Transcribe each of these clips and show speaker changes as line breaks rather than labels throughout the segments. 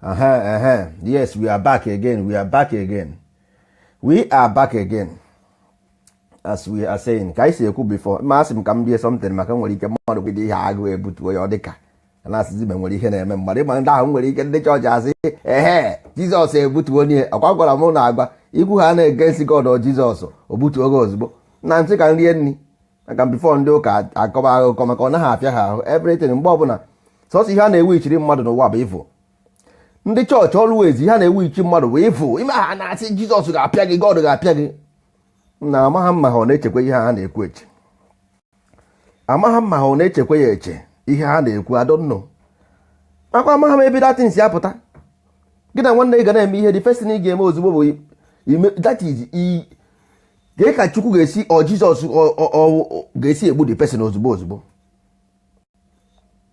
Uh-huh. Yes, we are back again. We are back again. We are back again. As we are saying, ka anyị si ekwu before, ma asị m ka m rie something maka nwere ike mmadụ kwede ihe agụụ ebutuo ya, ọ dịka a na-asịzi ma nwere ihe na-eme mmadụ. Ịma ndị ahụ nwere ike ndị chọọchị asị ehe, Jizọs ebutuo onye ọkwa gwara m na agwa ikwu ha na-ege God ọ Jizọs o butuo gị ozugbo na ntị ka m rie nri maka before ndị ụka akọba akụkọ, maka ọ naghị afịa ha ahụ everything. Mgbe ọbụla sọsọ ihe a na-ewu ichiri mmadụ n'ụwa bụ ịfụ ndị chọọchị, always ihe a na-ewu ichi mmadụ bụ ịfụ ime ha na-asị Jizọs ga-apịa gị, God ga-apịa gị. Na amagha mma ha ọ na-echekwa ihe ha na-ekwu eche, amagha mma ha ọ na-echekwa ya eche ihe ha na-ekwu. I don't know, makwa amagha m ebe datin si apụta. Gị na nwanne gị ga na-eme ihe, the first thing ị ga-eme ozugbo bụ ime that is kee ka Chukwu ga-esi ọ Jizọs ga-esi egbu the person ozugbo ozugbo.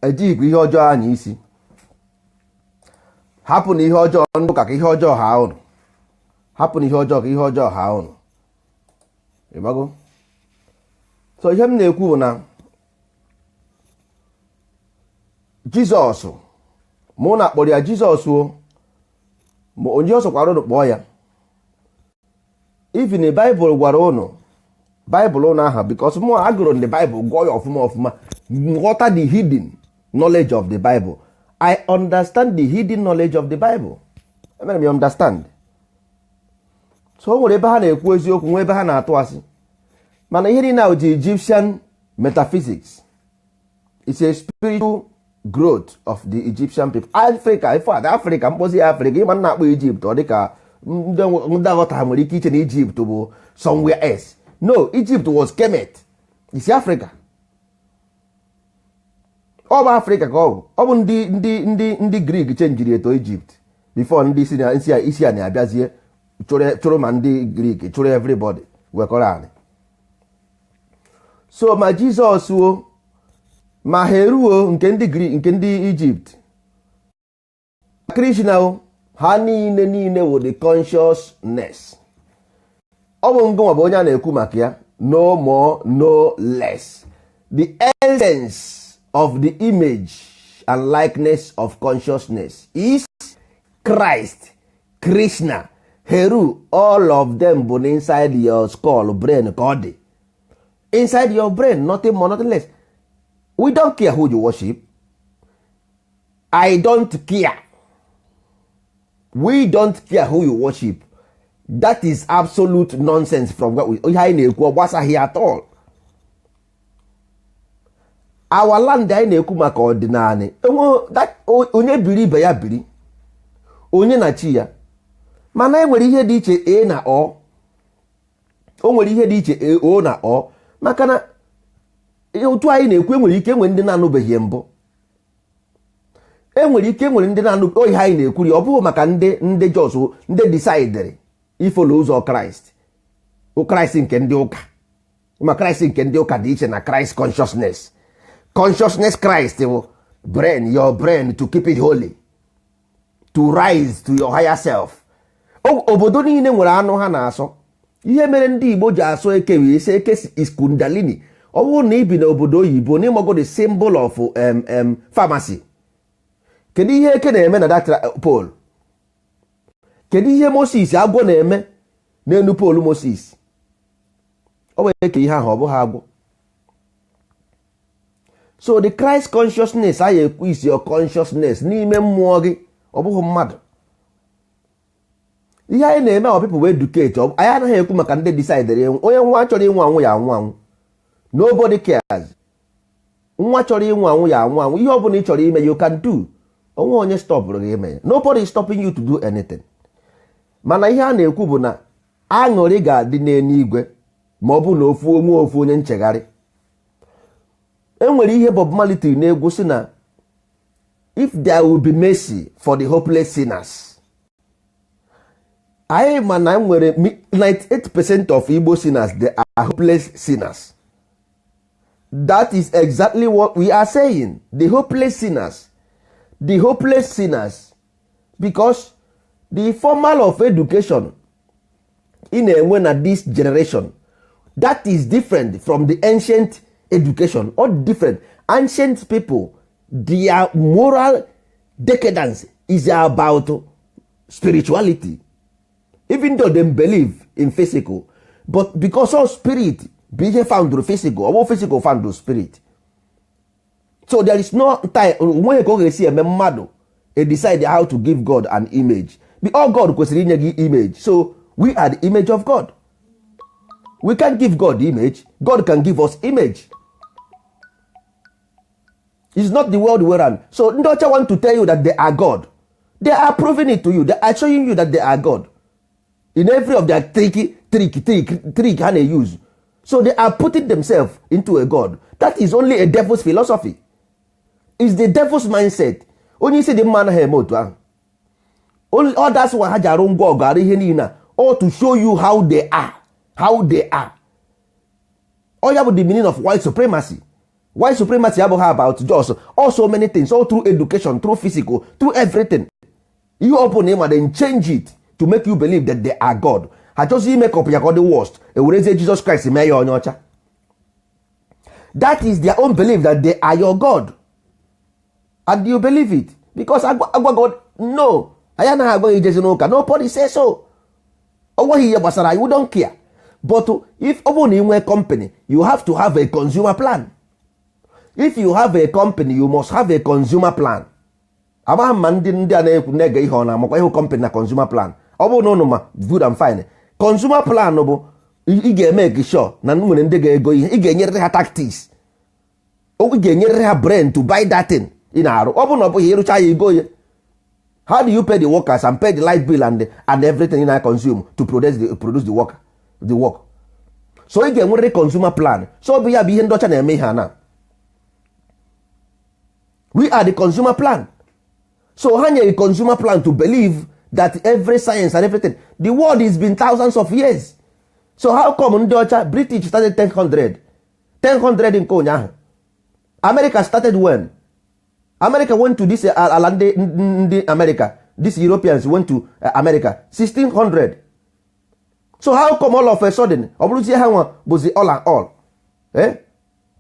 Ejighịkwa ihe ọjọọ anya isi hapụ na ihe ọjọọ ndị ụka ka ihe ọjọọ ha ụnụ, hapụ na ihe ọjọọ ka ihe ọjọọ ha ụnụ. Ịgbago? So ihe m na-ekwu bụ na Jizọs, mụ na kpọrọ ya Jizọs o, ma onye ọ sọkwara ụnụ kpọọ ya. Even Baịbụl gwara ụnụ, Baịbụl ụnụ aha, because mụ agụrụ the Bible, gụọ ya ọfụma ọfụma, nghọta the hidden knowledge of the Bible. I understand the hidden knowledge of the Bible. Emere m ya understand. So o nwere ebe ha na-ekwu eziokwu, nwee ebe ha na-atụ asị, mana ihe niile ahụ ji Egyptian metaphysics. It's a spiritual growth of the Egyptian people. Africa, ife a Africa, mkpozi ya Africa, ịma nna akpọ Egypt, ọ dịka ndị aghọta nwere ike iche na Egypt bụ somewhere else. No, Egypt was Kemet. It's Africa. Ọ bụ Africa ka ọ bụ. Ọ bụ ndị Greek chenjiri eto Egypt before ndị isi isi a na-abịazie chụrụ ma ndị Greek chụrụ everybody wekọrọ anị. So ma Jizọs o, ma Heruo nke ndị Greek, nke ndị Egypt, Krishna o, ha niile niile wụ the consciousness. Ọ bụ ngụnwa bụ onye a na-ekwu maka ya, no more, no less, the essence of the image and likeness of consciousness is Christ, Krishna, Heru. All of them bụ inside your skull, brain ka ọ dị, inside your brain, nothing more, nothing less. We don't care who you worship. I don't care. We don't care who you worship. That is absolute nonsense from what we, ihe anyị na-ekwu ọ gbasaghị at all. Our land, anyị na-ekwu maka ọdịnala. Onye biri ibe ya biri, onye na chi ya. Mana e nwere ihe dị iche e na ọ, o nwere ihe dị iche e o na ọ, maka na otu anyị na-ekwu, enwere ike enwere ndị na-anụbeghị mbụ, enwere ike enwere ndị na-anụ ihe anyị na-ekwuri. Ọ bụghị maka ndị jos ndị decidere ifollow ụzọ Kraịst, Kraịst nke ndị ụka. Ma Kraịst nke ndị ụka dị iche na Christ consciousness. Consciousness Christ bụ brain, your brain, to keep it holy, to rise to your higher self. Obodo niile nwere anụ ha na-asọ. Ihe mere ndị Igbo ji asọ eke wee isi eke is kundalini. Ọ bụrụ na ị bi n'obodo oyibo na ịmago the symbol of pharmacy, kedu ihe eke na-eme na that pole? Kedu ihe Moses agwọ na-eme n'elu pole Moses? Ọ bụ eke ihe ahụ, ọ bụghị agwọ. So the Christ consciousness anyị ekwu is your consciousness n'ime mmụọ gị, ọ bụghị mmadụ. Ihe anyị na-eme our people wee educate. Anyị anaghị ekwu maka ndị decidere. Onye nwa chọrọ ịnwụ anwụ ya anwụ anwụ, nobody cares. Nwa chọrọ ịnwụ anwụ ya anwụ anwụ. Ihe ọ bụla ị chọrọ ime, you can do. Onwe onye stopụrụ gị ime ya? Nobody is stopping you to do anything. Mana ihe a na-ekwu bụ na aṅụrị ga-adị n'eluigwe ma ọ bụ na ofu onwe ofu onye nchegharị. Enwere ihe Bob Marley tiri n'egwu si na if there will be mercy for the hopeless sinners. Anyị ma na nwere 98% of Igbo sinners, they are hopeless sinners. That is exactly what we are saying, the hopeless sinners, the hopeless sinners, because the formal of education ị na-enwe na this generation, that is different from the ancient education, all different. Ancient people, their moral Decadence is about spirituality, even though them believe in physical, but because of spirit bụ ihe found physical, ọ bụ physical found spirit. So there is no time onweghị ka ọ ga-esi eme mmadụ a decide how to give God an image. All God kwesịrị inye gị image. So we are the image of God. We can give God the image. God can give us image. It's not the world way round. So ndị ọcha want to tell you that they are God. They are proving it to you. They are showing you that they are God in every of their tricky trick trick trick ha na-use. So they are putting themselves into a god. That is only a devil's philosophy. Is the devil's mindset. Onye isi dị mma anaghị eme otu ahụ. Others wa ha ji arụ ngwa ọgụ, arụ ihe niile a, all to show you how they are, how they are. Ọ ya bụ the meaning of white supremacy. White supremacy abụghị about just all so many things, all through education, through physical, through everything. Ihe ọ bụla ịma, then change it to make you believe that they are God. Ha chọzi ime kọpụ ya ka ọ dị worst, ewerezie Jesus Christ mee ya onye ọcha. That is their own belief, that they are your God, and you believe it because agwa God no. Anyị anaghị agwa gị ijezi n'ụka. Nobody say so. Ọ nweghị ihe gbasara anyị. We don't care. But if ọ bụrụ na ị nwee company, you have to have a consumer plan. If you have a company, you must have a consumer plan. Amaghị m ma ndị a na-ekwu na-ege ihe ọ na-amakwa ịhụ company na consumer plan. Ọ bụrụ na ụnụ ma, good and fine. Consumer plan bụ ị ga-eme sure na nwere ndị ga-ego ihe ị ga-enyerịrị ha tactics, ị ga-enyerịrị ha brain to buy that thing ị na-arụ. Ọ bụrụ na ọ bụghị ịrụcha ya, igo ya. How do you pay the workers and pay the light bill and everything ị na-consume to produce the work? So ị ga-enwerịrị consumer plan. So ọ bụ ya bụ ihe ndị ọcha na-eme ihe a na we are the consumer plan. So ha nyere consumer plan to believe that every science and everything, the world has been thousands of years. So how come ndị ọcha, British started 1000 1000 nke ụnyaahụ? America started when? America went to this ala ndị America, these Europeans went to America 1600. So how come all of a sudden ọ bụrụzie ha nwa bụzi all and all, eh?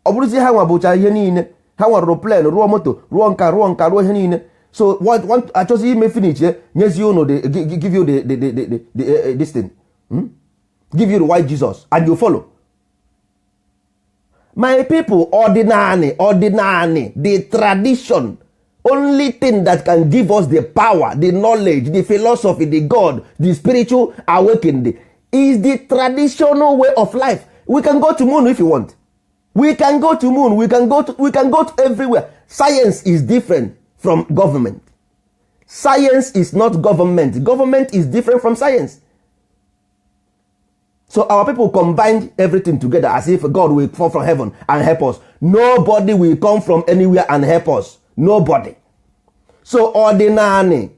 Ọ bụrụzie ha nwa bụcha ihe niile, ha nwa rụrụ plane, rụọ moto, rụọ nka, rụọ nka, rụọ ihe niile. So what achọzi ime finish, nyezie unu the give you the this thing, Give you the white Jesus and you follow. My people, ordinary, ordinary, the tradition, only thing that can give us the power, the knowledge, the philosophy, the God, the spiritual awakening is the traditional way of life. We can go to moon if you want. We can go to moon. We can go to everywhere. Science is different from government. Science is not government. Government is different from science. So our people combined everything together as if God will fall from heaven and help us. Nobody will come from anywhere and help us. Nobody. So ordinary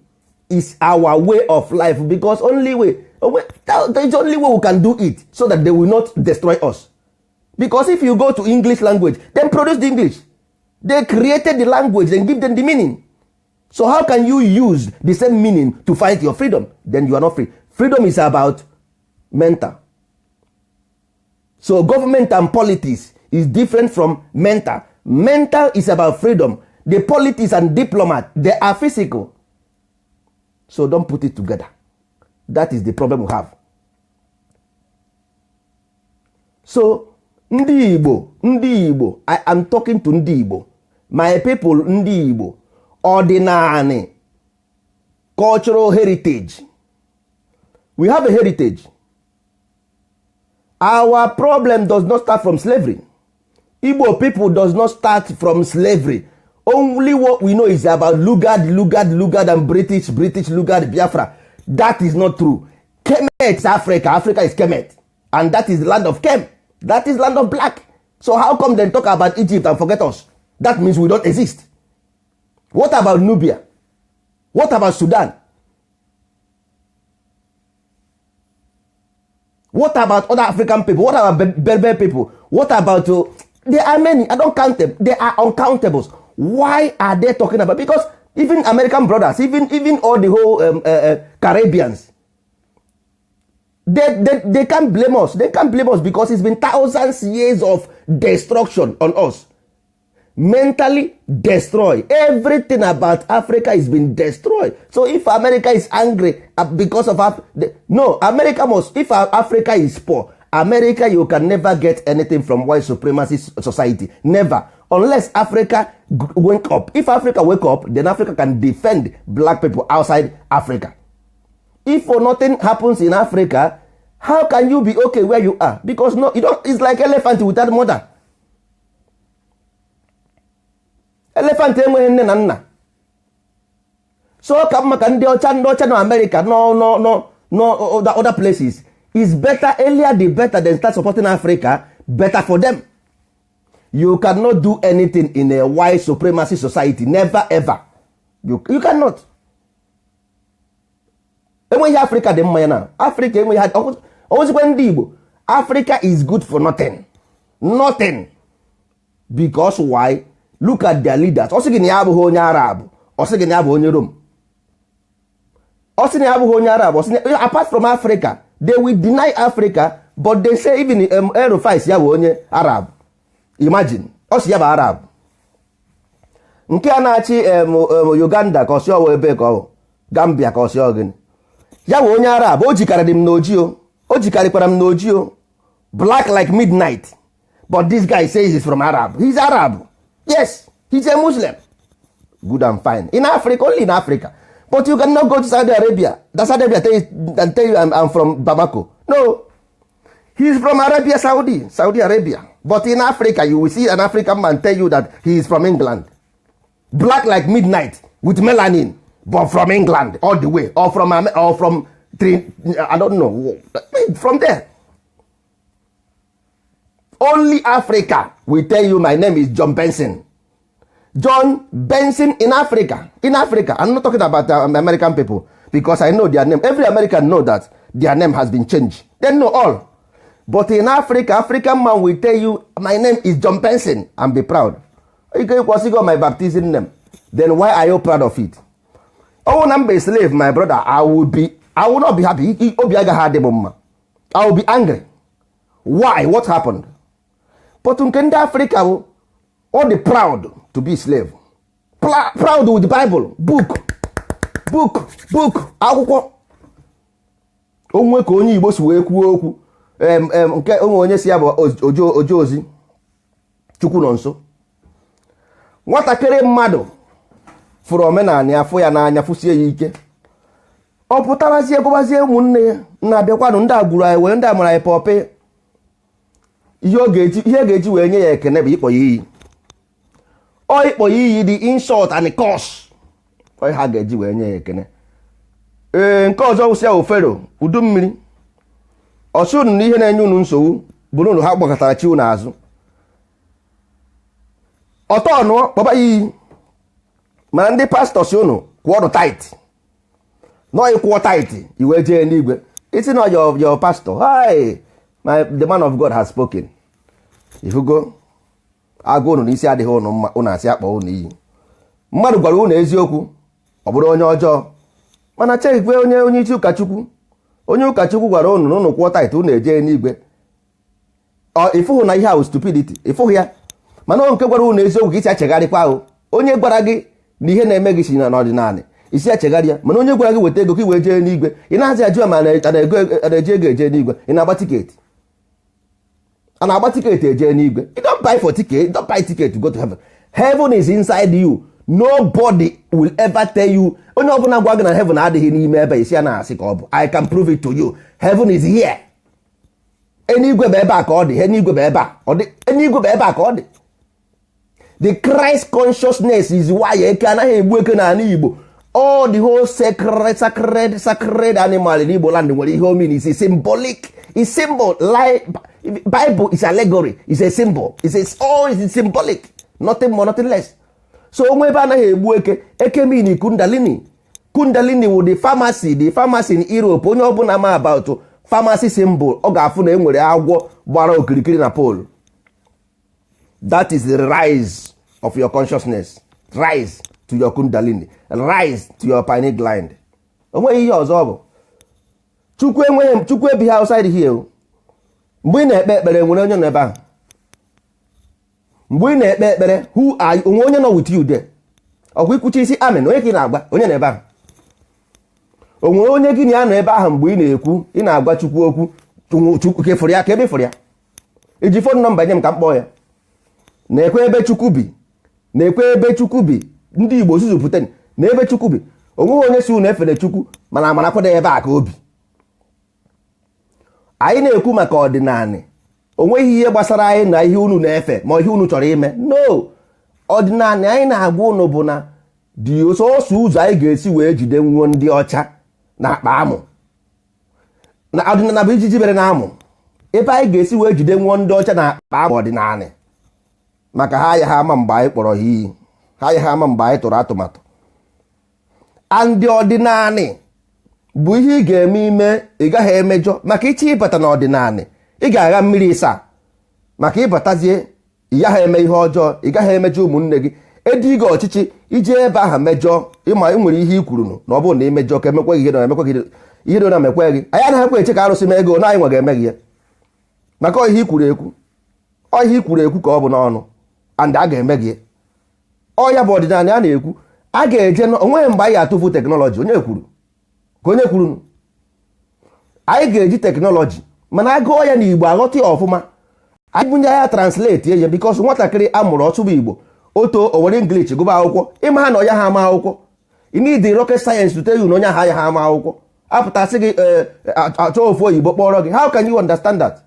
is our way of life, because only way, there is only way we can do it so that they will not destroy us. Because if you go to English language, then produce the English, they created the language and give them the meaning. So how can you use the same meaning to fight your freedom? Then you are not free. Freedom is about mental. So government and politics is different from mental. Mental is about freedom. The politics and diplomat, they are physical. So don't put it together. That is the problem we have. So ndị Igbo, ndị Igbo, I am talking to ndị Igbo, my people, ndị Igbo, ọdịnanị, cultural heritage. We have a heritage. Our problem does not start from slavery. Igbo people does not start from slavery. Only what we know is about Lugard, Lugard, Lugard and British, British, Lugard, Biafra. That is not true. Kemet is Africa. Africa is Kemet, and that is the land of Kem. That is land of black. So how come they talk about Egypt and forget us? That means we don't exist. What about Nubia? What about Sudan? What about other African people? What about Berber people? What about there are many. I don't count them. They are uncountables. Why are they talking about? Because even American brothers, even all the whole Caribbeans, they can't blame us. They can't blame us because it's been thousands years of destruction on us. Mentally destroy. Everything about Africa is been destroyed. So if America is angry because of no, America must, if Africa is poor, America, you can never get anything from white supremacy society. Never. Unless Africa wake up. If Africa wake up, then Africa can defend black people outside Africa. If for nothing happens in Africa, how can you be okay where you are? Because no, you don't, it's like elephant without mother. Elephant enweghị nne na nna. So ka mma ka ndị ọcha na America, no, no, no, no other places is better. Earlier the better than start supporting Africa, better for them. You cannot do anything in a white supremacy society. Never ever. You cannot. Enweghị Africa dị mma ya na Africa enweghị ozikwa ndị Igbo. Africa is good for nothing. Nothing. Because why? Look at their leaders. Ọ sị gị na ya abụghị onye Arab, ọ sị gị na ya bụ onye Rome. Ọ sị na ya abụghị onye Arab, ọ sị na apart from Africa, they will deny Africa, but they say even El-Rufai ya bụ onye Arab. Imagine, ọ sị ya bụ Arab. Nke a na-achị Uganda ka ọ sị ọwụ ebe ka ọ bụ Gambia ka ọ sị ọ gịnị, ya bụ onye Arab. O jikarịrị m n'oji o, o jikarịkwara m n'oji o, black like midnight, but this guy says he's from Arab. He's Arab. Yes, he's a Muslim. Good and fine. In Africa, only in Africa. But you cannot go to Saudi Arabia. The Saudi Arabia tell you, and tell you I'm from Bamako. No, he's from Arabia Saudi, Saudi Arabia. But in Africa, you will see an African man tell you that he is from England. Black like midnight with melanin, but from England all the way, or from I don't know, from there. Only Africa will tell you, "My name is John Benson." John Benson in Africa. In Africa. I'm not talking about American people because I know their name. Every American know that their name has been changed. They know all. But in Africa, African man will tell you, "My name is John Benson," and be proud. You can go my baptism name. Then why are you proud of it? Oh, na mba slave, my brother, I will not be happy. Obi agaghị adị m mma. I will be angry. Why? What happened? But nke ndị Africa bụ all the proud to be slave. Proud with the Bible, book, book, book, akwụkwọ. Onwe ka onye Igbo si wee kwuo okwu nke onwe onye si ya bụ oje ozi Chukwu nọ nso. Nwatakịrị mmadụ fụrụ omenala ya, fụ ya n'anya, fụsie ya ike, ọ pụtarazie gwabazie ụmụnne ya na-abịakwanụ ndị agburu anyị wee ndị amara anyị pọpị. Ihe ọ ga-eji, ihe ga-eji wee nye ya ekene bụ ịkpọ ya iyi. Ọ ịkpọ ya iyi, dị insult and curse. Ọ ha ga-eji wee nye ya ekene. Ee, nke ọzọ wụsị ya ofero udu mmiri ọsị unu na ihe na-enye unu nsogbu bụrụ unu ha gbakọtara chi unu azụ ọtọ nụọ kpọba ya iyi. Mana ndị pastọ si unu kwụọnụ tithe, nọ ịkwụọ tithe iwee jee n'igwe. Isi na your pastor, hi, my the man of God has spoken. Ifugo agụ unu n'isi adịghị unu mma. Unu asị akpọ unu iyi. Mmadụ gwara unu eziokwu, ọ bụrụ onye ọjọọ. Mana chekwe onye isi ụkọchukwu, onye ụkọchukwu gwara unu na unu kwụọ tithe unu eje n'igwe. Ọ ịfụhụ na ihe ahụ stupidity, ịfụhụ ya. Mana ọ nke gwara unu eziokwu ka isi achegharịkwa ahụ. Onye gwara gị na ihe na-eme gị si na n'ọdịnala, isi echegharị ya. Mana onye gwara gị weta ego ka i wee jee n'igwe, ị na-azị ajụ ya ma a na-eji ego eje n'igwe. Ị na-agba ticket, a na-agba ticket eje n'igwe. You don't buy for ticket. You don't buy ticket to go to heaven. Heaven is inside you. Nobody will ever tell you. Onye ọbụla gwa gị na heaven adịghị n'ime ebe isi ya na-asị ka ọ bụ. I can prove it to you. Heaven is here. Eluigwe bụ ebe a ka ọ dị. Eluigwe bụ ebe a ọ dị. Eluigwe bụ ebe a ka ọ dị. The Christ consciousness is why eke anaghị egbu eke n'ala Igbo. All the whole sacred animal in Igbo land nwere ihe o mean. Is symbolic, is symbol. Like Bible is allegory, is a symbol, is a, all is symbolic, nothing more, nothing less. So onwe ebe anaghị egbu eke. Eke mean kundalini. Kundalini wụ the pharmacy in Europe. Onye ọbụla ma about pharmacy symbol, ọ ga-afụ na e nwere agwọ gbara okirikiri na pole. That is the rise of your consciousness, rise to your kundalini, rise to your pineal gland. Onweghị ihe ọzọ ọ bụ. Chukwu enweghị, Chukwu ebighị outside here o. Mgbe ị na-ekpe ekpere, nwere onye nọ ebe ahụ. Mgbe ị na-ekpe ekpere, who are you? Onwe onye nọ with you there? Ọkwa ikwuchi isi amen, onye ka ị na-agba? Onye na ebe ahụ? O nwere onye gị na ya nọ ebe ahụ mgbe ị na-ekwu, ị na-agwa Chukwu okwu? Chukwu ka ịfụrụ ya, ka ebe ịfụrụ ya? Iji phone number nye m ka m kpọọ ya. Na-ekwe ebe Chukwu bi, na-ekwe ebe Chukwu bi. Ndị Igbo zuzupụta na ebe Chukwu bi. Onweghị onye si unu efere Chukwu, mana amara kwado ebe a ka obi. Anyị na-ekwu maka ọdịnala. O nweghị ihe gbasara anyị na ihe unu na-efe ma ihe unu chọrọ ime. No, ọdịnala anyị na-agwa unu bụ na dị sọsọ ụzọ anyị ga-esi wee jide nwuo ndị ọcha na akpa amụ na ọdịnala bụ ijiji bere na amụ. Ebe anyị ga-esi wee jide nwuo ndị ọcha na akpa amụ ọdịnala, maka ha ya ha ama mgbe anyị kpọrọ ha iyi, ha ya ha ama mgbe anyị tụrụ atụmatụ. Andị ọdịnala bụ ihe ị ga-eme ime, ị gaghị emejọ, maka ịchọ ịbata n'ọdịnala, ị ga-agha mmiri ịsa, maka ịbatazie, ị gaghị eme ihe ọjọọ, ị gaghị emejọ ụmụnne gị. Edigo ọchịchị ije ebe ahụ mejọọ, ịma ị nwere ihe i kwuru na ọ bụrụ na imejọ, ka emekwe gị ihe na emekwe gị ihe dị na mekwe gị. Anyị anaghịkwa eche ka arụsị mee ego na anyị nwe ga-eme gị ya, maka ihe i kwuru ekwu, ọ ihe i kwuru ekwu ka ọ bụ n'ọnụ, and a ga-eme gị. Ọ ya bụ ọdịnala a na-ekwu. A ga-eje, onweghị mgbe anyị ga-atụfu technology. Onye kwuru ka onye kwuru anyị ga-eji technology, mana agụọ ya n'Igbo, aghọta ya ọfụma. Anyị bunye ya, translate ya, because nwatakịrị amụrụ ọtụbụ Igbo oto, o were English gụba akwụkwọ. Ịma ha na ọya ha ama akwụkwọ. You need the rocket science to tell you na onye ahụ ya ha ama akwụkwọ. Apụtasị gị achọ ofu oyibo kpọrọ gị, how can you understand that?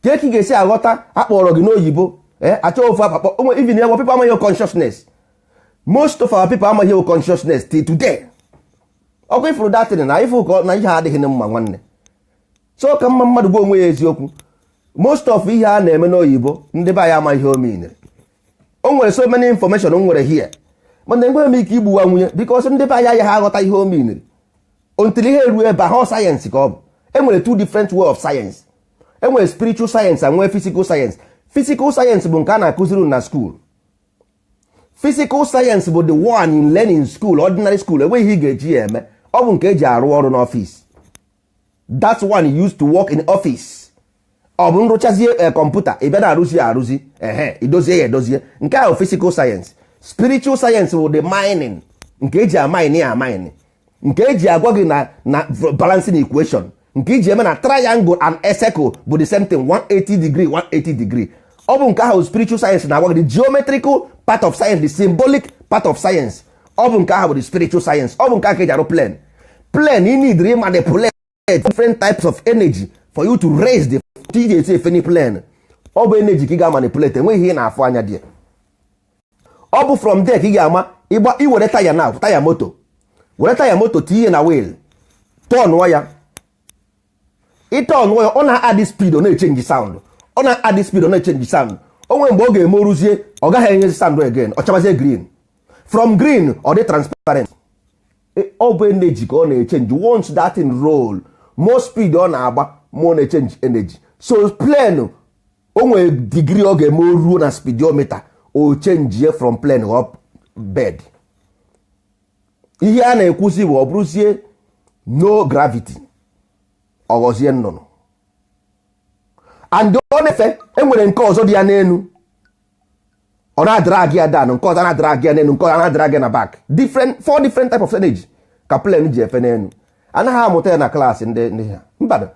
Ka ị ga-esi aghọta akpọrọ gị n'oyibo, achọ ofu akpakpọ onwe? Even our people amaghị consciousness. Most of our people amaghị consciousness till today. Ọkwa ifuru datin na ifu ka na ihe adịghị mma, nwanne. So ka mma mmadụ gwa onwe ya eziokwu. Most of ihe a na-eme n'oyibo, ndị be anyị ama ihe o meanere. O nwere so many information o nwere here, mana enweghị m ike igbuwa nwunye, because ndị be anyị agaghị aghọta ihe o meanere until ihe eruo ebe ahụ. Sayensị ka ọ bụ. Enwere two different way of science. Enwere spiritual science and nwee physical science. Physical science bụ nke a na-akụziri na school. Physical science bụ the one in learning school, ordinary school. Enweghị ihe ị ga-eji ya eme. Ọ bụ nke eji arụ ọrụ n'ọfịs. That one you used to work in office. Ọ bụ nrụchazie kọmputa, ị bịa na-arụzi ya arụzi, ehe, idozie ya edozie. Nke ahụ physical science. Spiritual science bụ the mining, nke eji amine ya amine, nke eji agwa gị na balancing equation, nke iji eme na triangle and a circle bụ the same thing, 180 degree, 180 degree. Ọ bụ nke ahụ spiritual science na-agwa gị, the geometrical part of science, the symbolic part of science. Ọ bụ nke ahụ bụ the spiritual science. Ọ bụ nke ahụ ka eji arụ plane. Plane, you need manipulate different types of energy for you to raise the iji esi efeni plane. Ọ bụ energy ka ị ga-manipulate. Enweghị ihe ị na-afụ anya dị. Ọ bụ from there ka ị ga-ama ịgba. Iwere taya na taya moto, were taya moto tinye na wheel, tọnụọ ya, ịtọnụọ ya, ọ na-adị speed, ọ na-echange sound, ọ na-adị speed, ọ na-echange sound. O nwere mgbe ọ ga-eme oruzie, ọ gaghị enyezi sound again, ọ chabazie green. From green, ọ dị transparent. Ọ bụ energy ka ọ na-echange. Once that thing roll, more speed ọ na-agba, more na-echange energy. So plane, o nwere degree ọ ga-eme o ruo na speedometer, o change from plane up bed. Ihe a na-ekwuzi bụ ọ bụrụzie no gravity, ọ ghọzie nnụnụ and ọ na-efe. Enwere nke ọzọ dị ya n'elu, ọ na-adrag ya down. Nke ọzọ na-adrag ya n'elu, nke ọzọ na-adrag ya na back. Different, four different type of energy ka plane ji efe n'elu. Anaghị amụta ya na klaasị ndị ndị ha mba.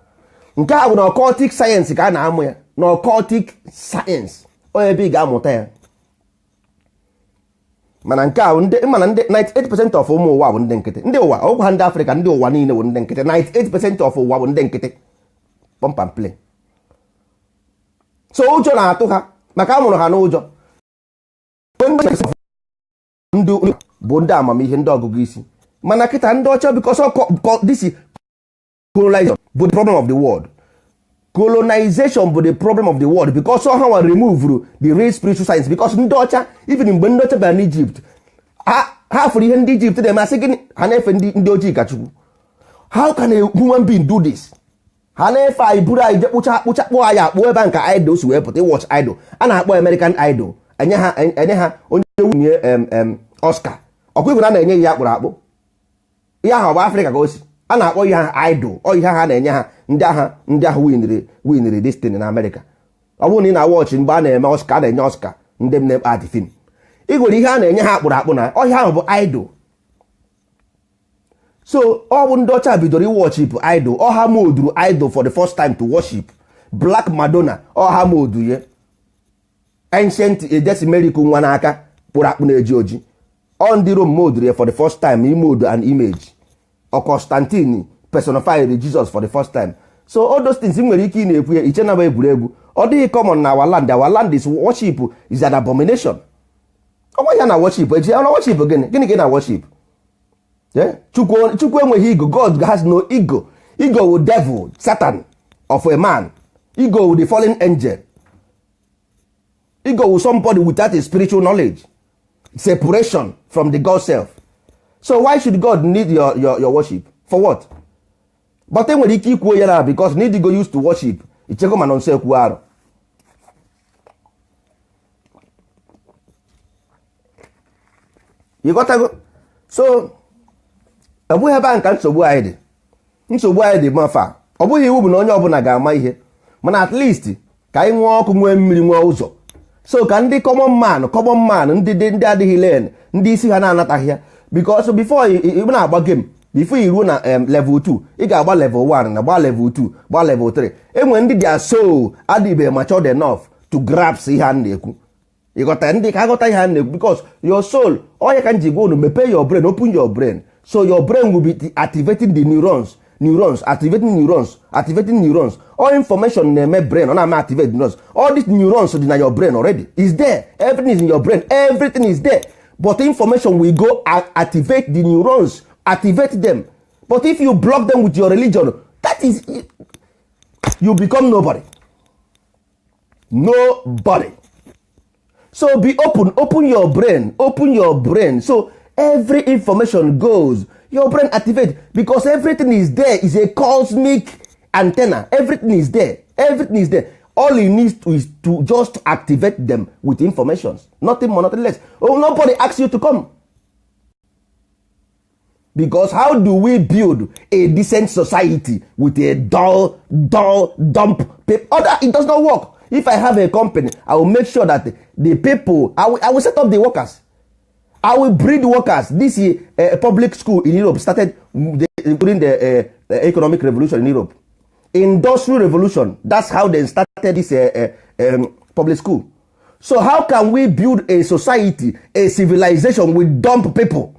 Nke a bụ na occultic science ka a na-amụ ya. Na occultic science, onye ebe ị ga-amụta ya. Mana nke a ndị mana ndị 98% of ụmụ ụwa bụ ndị nkịtị. Ndị ụwa ọgwụ ha, ndị Afrịka, ndị ụwa niile bụ ndị nkịtị. 98% of ụwa bụ ndị nkịtị, pump and play. So ụjọ na-atụ ha, maka a mụrụ ha n'ụjọ. Ndị bụ ndị amamihe, ndị ọgụgụ isi, mana kịta ndị ọcha, because this colonization bụ the problem of the world. Colonization bụ the problem of the world, because ha nwa remove the real spiritual science. Because ndị ọcha, even mgbe ndị ọcha bịara n'Egypt, ha fụrụ ihe ndị Egypt na-eme, asị gịnị? Ha na-efe ndị ojii ka Chukwu. How can a human being do this? Ha na-efe anyị, buru anyị je kpụcha akpụcha, kpụọ anyị akpụ. Ebe a nke idol si wee pụta. Watch Idol, a na-akpọ American Idol. Enye ha onye nwunye Oscar. Ọkwa ibu na a na-enye ya akpụrụ akpụ. Ihe ahụ ọ bụ Afrịka ka o si. A na-akpọ ihe ha idol. Ọ ihe ha na-enye ha, ndị agha, ndị ahụ winiri destiny na Amerịka. Ọ bụrụ na ị na-awọchị mgbe a na-eme Oscar, a na-enye Oscar ndị m na-ekpe ati film, ị nwere ihe a na-enye ha akpụrụ akpụ na ọhịa ahụ bụ idol. So ọ bụ ndị ọcha bidoro iworship idol. Ọha moduru idol for the first time to worship Black Madonna. Ọha modu ye ancient Jesi Meriku nwa n'aka kpụrụ akpụ na-eji oji. Ọ ndị Rome moduru ya for the first time, imodu an image. Ọ Constantine personified Jesus for the first time. So all those things nwere ike ị na-ekwu ya, iche na egwuregwu. Ọ dịghị common na our land. Our land is worship is an abomination. Ọnwa ya na worship eji na worship. Gịnị gịnị ka ị na worship? Chukwu, Chukwu enweghị ego. God has no ego. Ego wu devil, Satan of a man. Ego wu the fallen angel. Ego wu somebody without a spiritual knowledge, separation from the God self. So why should God need your worship? For what? But enwere ike ikwuo ya na because need go used to worship. Ichego mana nso ekwu arụ. You got go. So ọ bụghị ebe ahụ ka nsogbu anyị dị. Nsogbu anyị dị mafa. Ọ bụghị iwu bụ na onye ọbụla ga-ama ihe, mana at least ka anyị nwee ọkụ, nwee mmiri, nwee ụzọ, so ka ndị common man, common man, ndị dị, ndị adịghị len, ndị isi ha na-anataghị ya, because before ị na-agba game, before i ruo na level 2, ị ga-agba level 1 na gba level 2, gba level 3. Enwere ndị their soul adịbeghị matured enough to grasp ihe a na-ekwu. Ịghọta ndị ka aghọta ihe a na-ekwu, because your soul, onye ka m ji gwa unu, mepee your brain, open your brain, so your brain will be activating the neurons, neurons activating, neurons activating, neurons. All information na-eme brain, ọ na-eme activate neurons. All these neurons dị na your brain already, is there. Everything is in your brain, everything is there, but information will go activate the neurons, activate them. But if you block them with your religion, that is, you become nobody, nobody. So be open, open your brain, open your brain, so every information goes your brain, activate, because everything is there, is a cosmic antenna. Everything is there, everything is there. All you need to is to just activate them with informations, nothing more, nothing less. Oh, nobody asks you to come, because how do we build a decent society with a dull, dull, dump people? Other, it does not work. If I have a company, I will make sure that the people, I will set up the workers, I will breed workers. This is public school in Europe started during the economic revolution in Europe, industrial revolution. That's how they started this public school. So how can we build a society, a civilization with dumb people?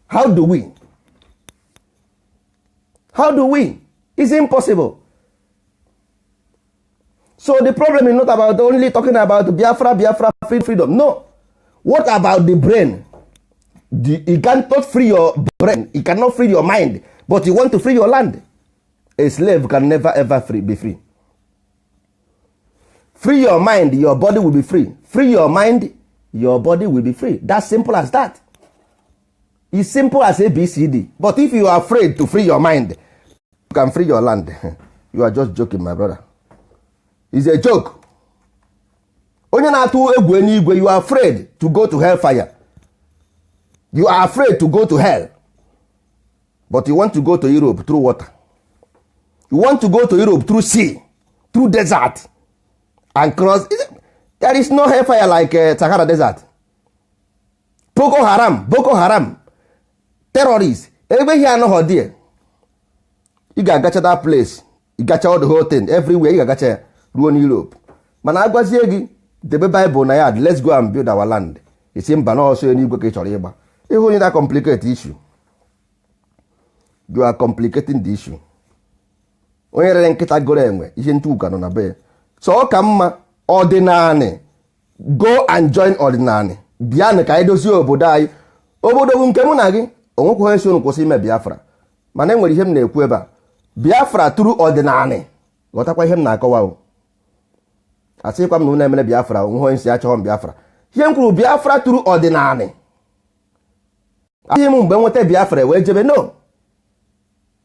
How do we? How do we? It's impossible. So the problem is not about only talking about Biafra, Biafra, free, freedom. No. What about the brain? You cannot free your brain, you cannot free your mind, but you want to free your land. A slave can never ever free, be free. Free your mind, your body will be free. Free your mind, your body will be free. That's simple as that. It's simple as ABCD. But if you are afraid to free your mind, you can free your land? You are just joking, my brother. It's a joke. Onye na-atụ egwu eluigwe, you are afraid to go to hell fire, you are afraid to go to hell, but you want to go to Europe through water. You want to go to Europe through sea, through desert and cross. There is no hellfire like Sahara Desert. Boko Haram, Boko Haram terrorists, ebe ihe anọghọ there. Ị ga-agacha that place, ị gacha all the whole thing everywhere, ị ga-agacha ya ruo n'Europe. Mana agwazie gị debe Bible na ya, "Let's go and build our land," isi mba, na ọsọ eluigwe ka ị chọrọ ịgba. Ịhụ onye na complicate issue, you are complicating the issue. Onye rere nkịta goro enwe, ihe ntụ ka nọ na be ya. So ọ ka mma ọdịnanị, go and join ọdịnanị. Bịanụ ka anyị dozie obodo anyị. Obodo bụ nke mụ na gị. Onwekwaghị esi unu kwụsị ime Biafra, mana enwere ihe m na-ekwu ebe a. Biafra tụrụ ọdịnanị. Ghọtakwa ihe m na-akọwa o. Asịkwa m na unu emere Biafra onwe onye si achọghọ m Biafra. Ihe m kwuru, Biafra tụrụ ọdịnanị. Asịghị m mgbe nweta Biafra wee jebe. No,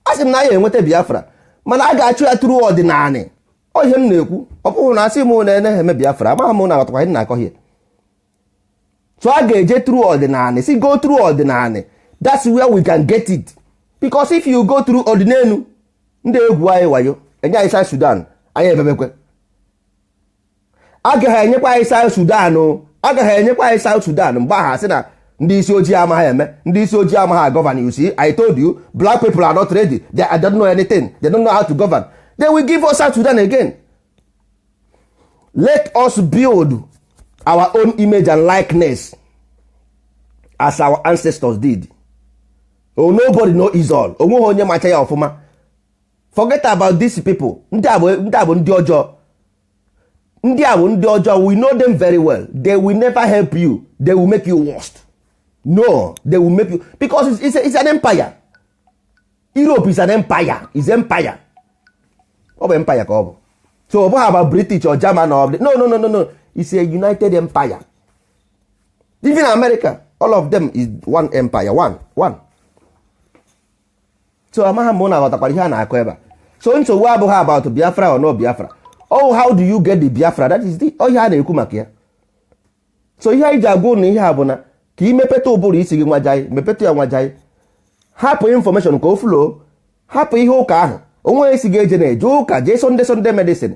asị m na anyị enweta Biafra, mana a ga-achụ ya tụrụ ọdịnanị. Ọ ihe m na-ekwu. Ọ bụghị na asị m na ene eme Biafra. Amaghị m na aghọtakwa ihe m na-akọ here. So a ga-eje through ọdịnanị. Si go through ọdịnanị, that's where we can get it, because if you go through ọdịnelu, ndị egwu anyị wayo enye anyị South Sudan, anyị ebebekwe. Agaghị enyekwa anyị South Sudan o, agaghị enyekwa anyị South Sudan. Mgbe ahụ asị na ndị isi ojii amaghị eme, ndị isi ojii amaghị govern. You see, I told you, black people are not ready. They don't know anything, they don't know how to govern. They will give us South Sudan again. Let us build our own image and likeness as our ancestors did. Oh, nobody know is all. Onweghị onye macha ya ọfụma. Forget about these people. Ndị a bụ, ndị a bụ ndị ọjọọ, ndị a bụ ndị ọjọọ. We know them very well. They will never help you. They will make you worst. No, they will make you, because it's an empire. Europe is an empire, is empire. Ọ bụ empire ka ọ bụ. So ọ bụghị about British or German or, no, no, no, no, no, it's a united empire. Even America, all of them is one empire, one one. So amaghị m na aghọtakwara ihe a na-akọ ebe a. So nsogbu abụghị about Biafra or no Biafra. Oh, how do you get the Biafra? That is the ihe a na-ekwu maka ya. So ihe anyị ji agwa ụnụ ihe a bụ na ka ị mepeta ụbụrụ isi gị nwajai, mepeta ya nwajai, hapụ information ka o flow, hapụ ihe ụka ahụ onwe isi ga-eje na-eje ụka, jee Sunday, Sunday medicine,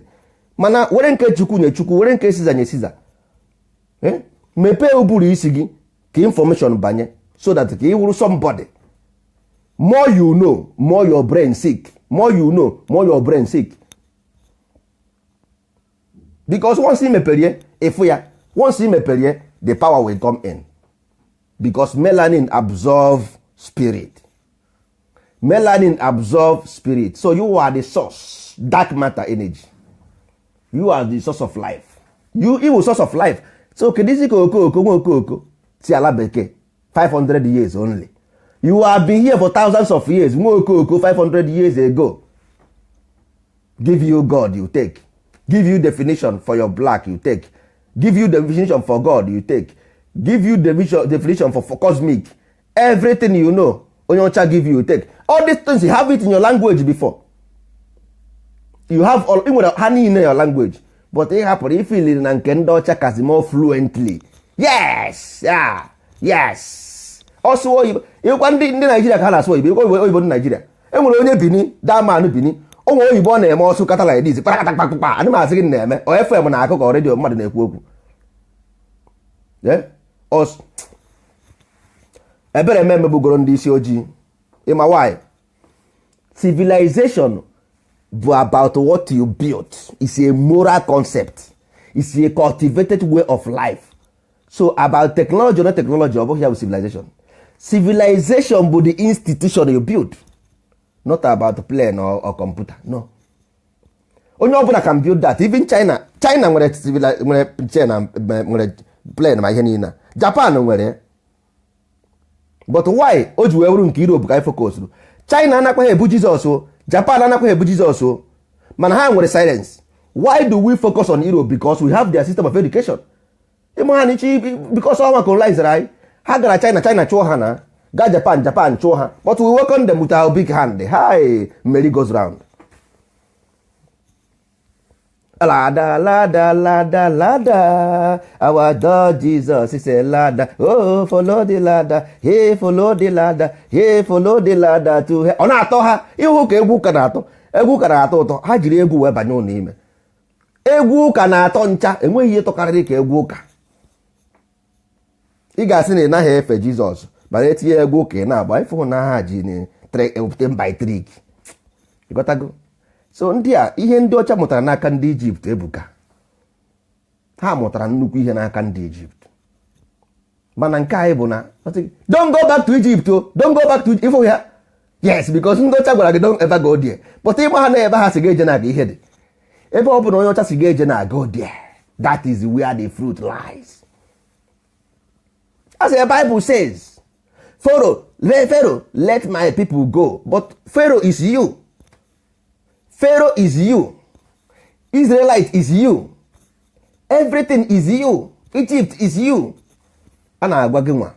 mana were nke Chukwu nye Chukwu, were nke Siza nye Siza. Mepee ụbụrụ isi gị ka information banye so that ka ị wụrụ somebody. More you know, more your brain sick. More you know, more your brain sick, because once ị meperie ịfụ ya, once ị meperie, the power will come in, because melanin absorb spirit. Melanin absorb spirit. So you are the source, dark matter energy. You are the source of life. You iwu source of life. So kedụzi ka okooko nwa okooko si ala bekee 500 years only? You have been here for thousands of years. Nwa okooko 500 years ago give you God, you take. Give you definition for your black, you take. Give you definition for God, you take. Give you definition for cosmic everything, you know. Onye ọcha give you, you take. All these things, you have it in your language before. You have all, ị nwere ha niile your language, but ị hapụrụ ifiliri na nke ndị ọcha kazi more fluently. Yes, yeah, yes. Ọsụ oyibo ịkwa ndị Naijiria ka ha na-asụ oyibo. Ịkwa oyibo ndị Naijiria. E nwere onye Bini daman Bini, o nwere oyibo ọ na-eme, ọsụ kata like this, kpakpatakpakpa. Ana m asị gị na-eme ọ FM na-akụ ka redio mmadụ na-ekwu okwu. Ebere m emegbugoro ndị isi ojii. Ịma why? Civilization bụ about what you built. Is a moral concept, is a cultivated way of life. So about technology or not technology, ọ bụghị ya bụ civilization. Civilization bụ the institution you build, not about plane or computer, no. Onye ọbụla can build that. Even China, China nwere nwere China nwere plane ma ihe niile. Japan nwere, but why o ji wee bụrụ nke Europe ka anyị focus? China anakwaghị ebu Jizọs o, Japan anakwaghị ebu Jizọs o, mana ha nwere silence. Why do we focus on Europe? Because we have their system of education. Ịma ha n'ichi, because ọnwa colonizere anyị. Ha gara China, China chụọ ha, na gaa Japan, Japan chụọ ha, but we welcome them with our big hand. Hi, merry goes round. Ladder, ladder, ladder, ladder. Our Lord Jesus is a ladder. Oh, follow the ladder. Hey, follow the ladder. Hey, follow the ladder to he. Ọ na-atọ ha ihu ka egwu ụka na-atọ. Egwu ụka na-atọ ụtọ. Ha jiri egwu wee banye ụlọ ime. Egwu ụka na-atọ ncha. Enweghị ihe tọkarịrị ka egwu ụka. Ị ga-asị na ị naghị efe Jizọs, mana etinye egwu ụka ị na-agba, ịfụ na ha ji ten by trick. Ịghọtago? So ndị a, ihe ndị ọcha mụtara n'aka ndị Ijipt ebuka. Ha mụtara nnukwu ihe n'aka ndị Ijipt, mana nke anyị bụ na don't go back to Egypt o, don't go back to ifụ ya. Yes, because ndị ọcha gwara gị don't ever go there, but ịgba ha na ebe ha si ga-eje na-aga ihe dị ebe ọ bụ na onye ọcha si ga-eje na-aga there. That is where the fruit lies. As the Bible says, "Pharaoh, Pharaoh, let my people go." But Pharaoh is you. Pharaoh is you. Israelite is you. Everything is you. Egypt is you. A na-agwa gị nwa,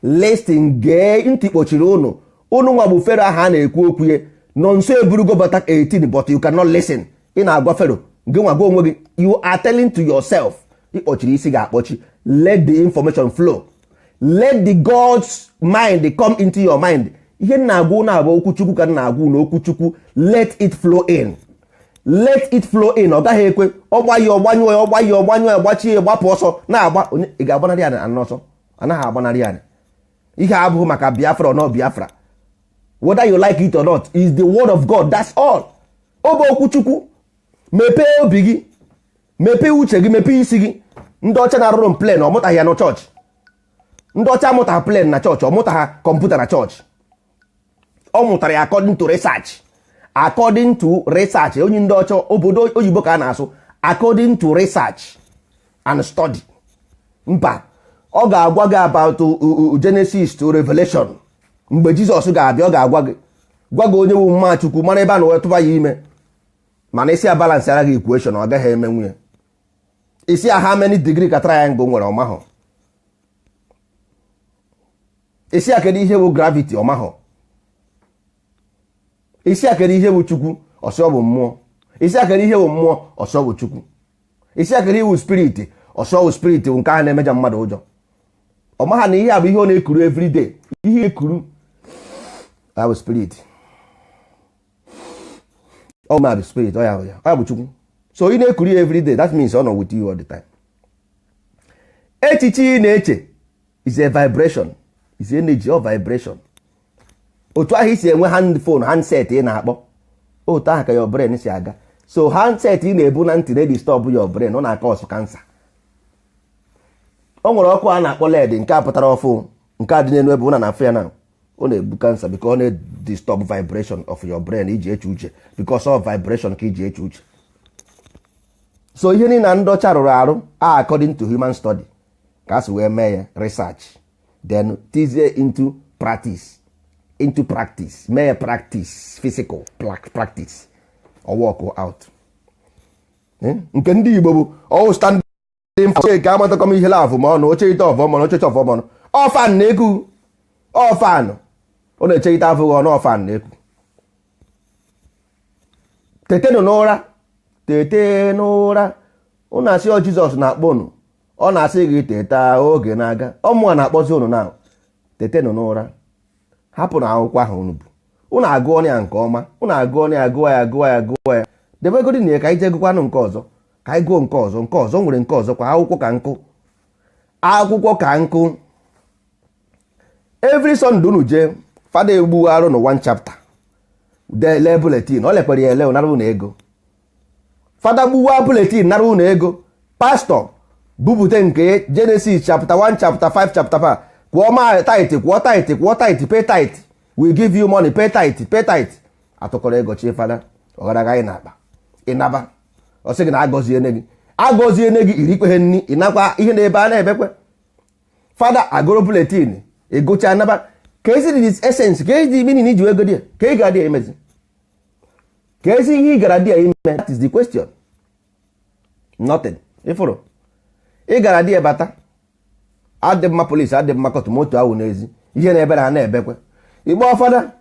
listen, gee ntị. Kpochiri ụnụ, ụnụ nwa bụ Pharaoh ahụ a na-ekwu okwu ya nọ nso. Eburugo bata 18, but you cannot listen. Ị na-agwa Pharaoh gị nwa, gwa onwe gị. You are telling to yourself. Ịkpọchiri isi ga-akpọchi. Let the information flow. Let the God's mind come into your mind. Ihe m na-agwa ụnụ abụ okwu Chukwu ka m na-agwa ụnụ, okwu Chukwu. Let it flow in. Let it flow in. Ọ gaghị ekwe. Ọgba ya, ọgbanyụọ ya, ọgba ya, ọgbanyụọ ya, gbachie ya, gbapụ ọsọ na-agba. Onye ị ga-agbanarị ya n'ọsọ? Anaghị agbanarị ya. Ihe abụghị maka Biafra or not Biafra, whether you like it or not, is the word of God. That's all. Ọ bụ okwu Chukwu. Mepee obi gị, mepee uche gị, mepee isi gị. Ndị ọcha na-arụrụ m plane, ọ mụtaghị ya na chọọchị. Ndị ọcha amụtaghị plane na chọọchị, ọ mụtaghị kọmputa na chọọchị. Ọ mụtara ya according to research, according to research. Onye ndị ọcha, obodo oyibo ka a na-asụ, according to research and study. Mba, ọ ga-agwa gị about Genesis to Revelation. Mgbe Jizọs ga-abịa, ọ ga-agwa gị, gwa gị onye wu mma Chukwu, mara ebe a na wee tụba ya ime. Mana isi a balance ara gị equation, ọ gaghị eme nwunye. Isi a, how many degree ka triangle nwere? Ọmahụ. Isi a, kedu ihe bụ gravity? Ọmahụ. Isi a, kedu ihe bụ Chukwu? Ọsọ bụ mmụọ. Isi a, kedu ihe bụ mmụọ? Ọsọ bụ Chukwu. Isi a, kedu ihe bụ spirit? Ọsọ bụ spirit bụ nke ahụ na-emeja mmadụ ụjọ. Ọ maha na ihe a bụ ihe ọ na-ekuru everyday. Ihe ekuru ya bụ spirit, ọ ma bụ spirit, ọ ya bụ ya, ọ ya bụ Chukwu. So ị na-ekuru ya everyday, that means ọ nọ with you all the time. Echiche ị na-eche is a vibration, is energy or vibration. Otu ahụ isi enwe hand phone, handset ị na-akpọ, otu ahụ ka your brain si aga. So handset ị na-ebu na ntị na-edisturb your brain, ọ na-akọsụ cancer. O nwere ọkụ a na-akpọ LED, nke a pụtara ọfụ, nke a dị n'elu ebe ụna na-afụ ya na ọ na-ebu cancer, because ọ na-disturb vibration of your brain iji eche uche, because of vibration ka iji eche uche. So ihe niile na ndị ọcha rụrụ arụ a, according to human study ka a si wee mee ya, research, then tizie into practice, into practice, mee ya practice, physical practice, or work out. Nke ndị Igbo bụ all standing for ka amatakọm ihe laafụ ma ọ na oche ite ọfọ ọmọnụ, oche ọfọ ọmọnụ, ọfan na-eku ọfan, ọ na-eche ite afụghị ọnụ, ọfan na-eku. Tetenụ n'ụra, tete n'ụra. Ụnụ asị ọ Jizọs na-akpọ ụnụ, ọ na-asị gị teta, oge na-aga. Ọmụa na-akpọzi ụnụ na tetenụ n'ụra. Hapụ na akwụkwọ ahụ unu bụ, ụnụ agụọ ya nke ọma, ụnụ agụọ ya, gụọ ya, gụọ ya, gụọ ya, debegodi na ya, ka anyị jee gụkwanụ nke ọzọ, ka anyị gụọ nke ọzọ. Nke ọzọ nwere nke ọzọ kwa. Akwụkwọ ka nkụ, akwụkwọ ka nkụ. Every Sunday unu jee, fada egbu arụ na one chapter, lee bulletin. Ọ lekwara ya ele, nara ụnụ ego. Fada gbuwa bulletin, nara ụnụ ego. Pastọ bupute nke Genesis chapter 1, chapter 5, chapter 5, kwụọ ma tithe, kwụọ tithe, kwụọ tithe, pay tithe, we give you money, pay tithe, pay tithe. Atụkọrọ ego chi fada ọgaraga anyị na-akpa ịnaba. Ọ sị gị na agọziene gị, agọziene gị, irikpeghe nri, ịnakwa ihe na ebe a na-ebekwe. Fada agụrụ bulletin, ịgụcha, naba. Ka ezi dị essence, ka ezi meaning iji ego dị ya, ka ị gara dị ya imezi, ka ezi ihe ị gara dị ya ime? That is the question. Nothing. Ịfụrụ ị gara dị ya bata, adị mma polisi, adị mma kọtụ moto ahụ n'ezi, ihe na-ebere ha na-ebekwe. Igbe fada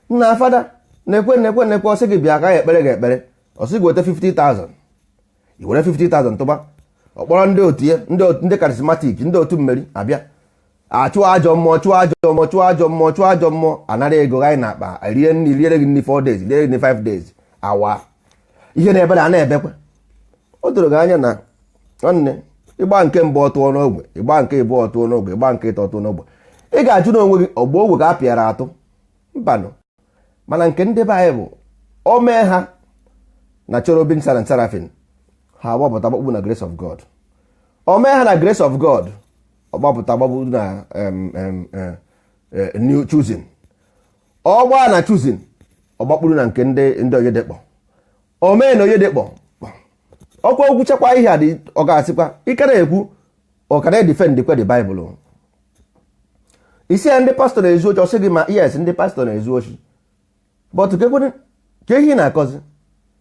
nna, fada na-ekwe, na-ekwe, na-ekwe. Ọsị gị bịa ka ya ekpere gị ekpere, ọsị gị weta 50,000. I were 50,000 tụba, ọkpọrọ ndị otu ya, ndị charismatic, ndị otu mmeri abịa, achụọ ajọ mmụọ, chụọ ajọ mmụọ, chụọ ajọ mmụọ, chụọ ajọ mmụọ, anara ego anyị na-akpa, rie nri, riere gị nri 4 days, riere gị nri 5 days, awa ihe na-ebere a na-ebekwe. O doro gị anya na nwanne, ịgba nke mbụ ọtụọ n'ogbe, ịgba nke ịbụọ ọtụọ n'ogbe, ịgba nke ịtọ ọtụọ n'ogbe, ị ga-ajụ n'onwe gị, ọgba ogwe ka a pịara atụ? Mbanụ. Mana nke ndị be anyị bụ o mee ha na cherubim and seraphim, ha agbapụta gbakpu na grace of God. O mee ha na grace of God, ọ gbapụta gbagbu na new choosing. Ọ gbaa na choosing, ọ gbakpuru na nke ndị oyedekpọ. O mee na oyedekpọ ọkwa okwu chekwa ihe a dị, ọ ga-asịkwa ike na-ekwu, ọ ka na-edefend kwe the Bible. Isi ya ndị pastọ na-ezu ochi, ọsị gị ma yes, ndị pastọ na-ezu ochi, but ka ihe ị na-akọzi,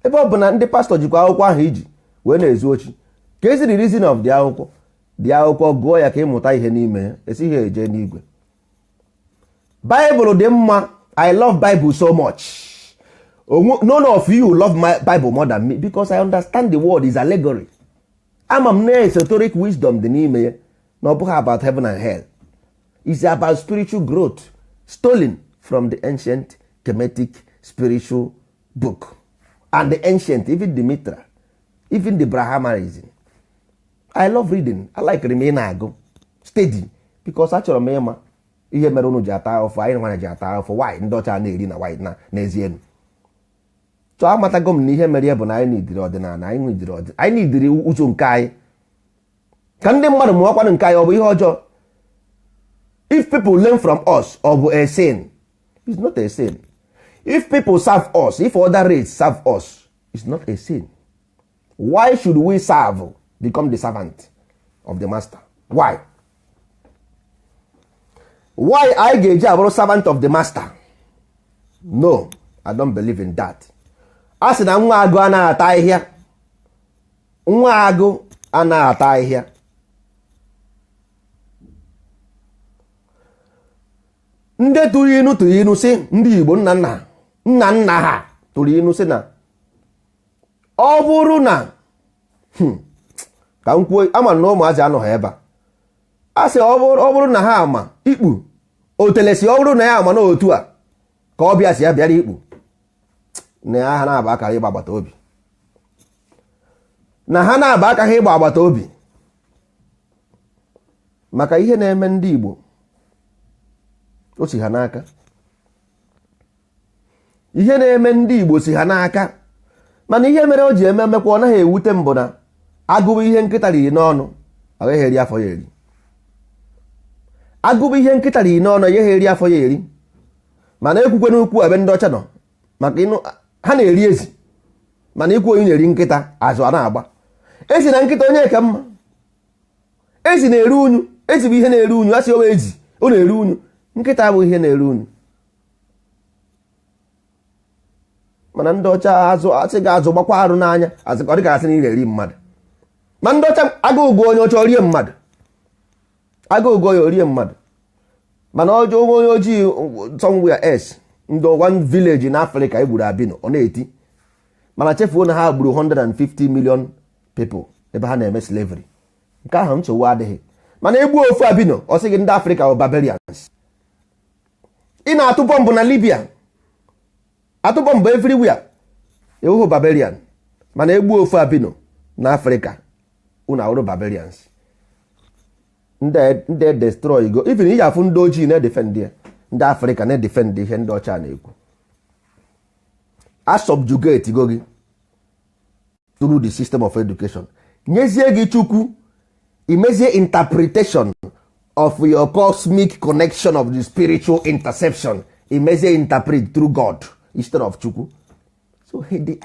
ebe ọ bụ na ndị pastọ jikwa akwụkwọ ahụ iji wee na-ezu ochi, ka ezi the reason of the akwụkwọ dị akwụkwọ, gụọ ya ka ịmụta ihe n'ime ya, esighị eje n'igwe. Bible dị mma. I love Bible so much. None of you love my Bible more than me, because I understand the word is allegory. Ama m na esoteric wisdom dị n'ime ya, na ọ bụghị about heaven and hell. It's about spiritual growth stolen from the ancient Kemetic spiritual book. And the ancient, even the Mitra, even the Brahmanism. I love reading. I like m ị na-agụ steady because achọrọ m ịma ihe mere unu ji ata ahụfụ, anyị nwana ji ata ahụfụ. Why ndị ọcha na-eri na white na n'ezie so amatago m na ihe mere ya bụ na anyị nidiri ọdịnala, anyị nidiri ụzọ nke anyị, ka ndị mmadụ mụọkwanụ nke anyị. Ọ bụ ihe ọjọọ if people learn from us? Ọ bụ a sin? It's not a sin. If people serve us, if other race serve us, it's not a sin. Why should we serve, become the servant of the master? Why anyị ga-eji abụrụ servant of the master? No, I don't believe in that. A sị na nwa agụ anaghị ata ahịhịa, nwa agụ anaghị ata ahịhịa. Ndị tụrụ inu tụrụ inu sị, ndị Igbo nna nna ha tụrụ inu sị na ọ bụrụ na ka m kwuo, ama na ụmụazị anọghị ebe a. A sị ọ bụrụ na ha ama ikpu otelesi, ọ bụrụ na ya ama n'otu a ka ọ bịa si ya bịara ikpu na ya, ha na-aba akara ịgba agbata obi, na ha na-aba aka ha ịgba agbata obi. Maka ihe na-eme ndị Igbo, o si ha n'aka. Ihe na-eme ndị Igbo si ha n'aka. Mana ihe mere o ji eme emekwa, ọ naghị ewute m, bụ na agụbụ ihe nkịta riri n'ọnụ agaghị eri afọ ya eri. Agụbụ ihe nkịta riri n'ọnụ agaghị eri afọ ya eri. Mana ekwukwe n'ukwu ebe ndị ọcha nọ, maka ịnụ ha na-eri ezi, mana ikwu onye na-eri nkịta, azụ a na-agba ezi na nkịta, onye ka mma. Ezi na-eru unyu, ezi bụ ihe na-eru unyu. A sị owe ezi, ọ na-eru unyu. Nkịta abụghị ihe na-eru unyu. Mana ndị ọcha azụ asị ga azụ gbakwa arụ n'anya, azụ ọ dịka asị na ị na-eri mmadụ. Ma ndị ọcha, agụụ gụọ onye ọcha, orie mmadụ. Agụụ gụọ ya, orie mmadụ. Mana ọjọọ onye ojii somewhere else, ndị one village in Africa egburu albino, ọ na-eti. Mana chefuo na ha gburu 150 million people ebe ha na-eme slavery. Nke ahụ nsogbu adịghị. Mana egbuo ofu albino, ọ sị gị ndị Africa bụ barbarians. Ị na-atụ bọmbụ na Libya, atụ bọmbụ everywhere, ewuhụ barbarian. Mana egbuo ofu albino na Africa, unu awụrụ barbarians. Ndị destroy go even ị ga-afụ ndị ojii na-edefend ya, ndị Africa na-edefend ihe ndị ọcha na-ekwu. A subjugate go gị through the system of education, nyezie gị Chukwu, imezie interpretation of your cosmic connection of the spiritual interception, imezie interpret through God instead of Chukwu. So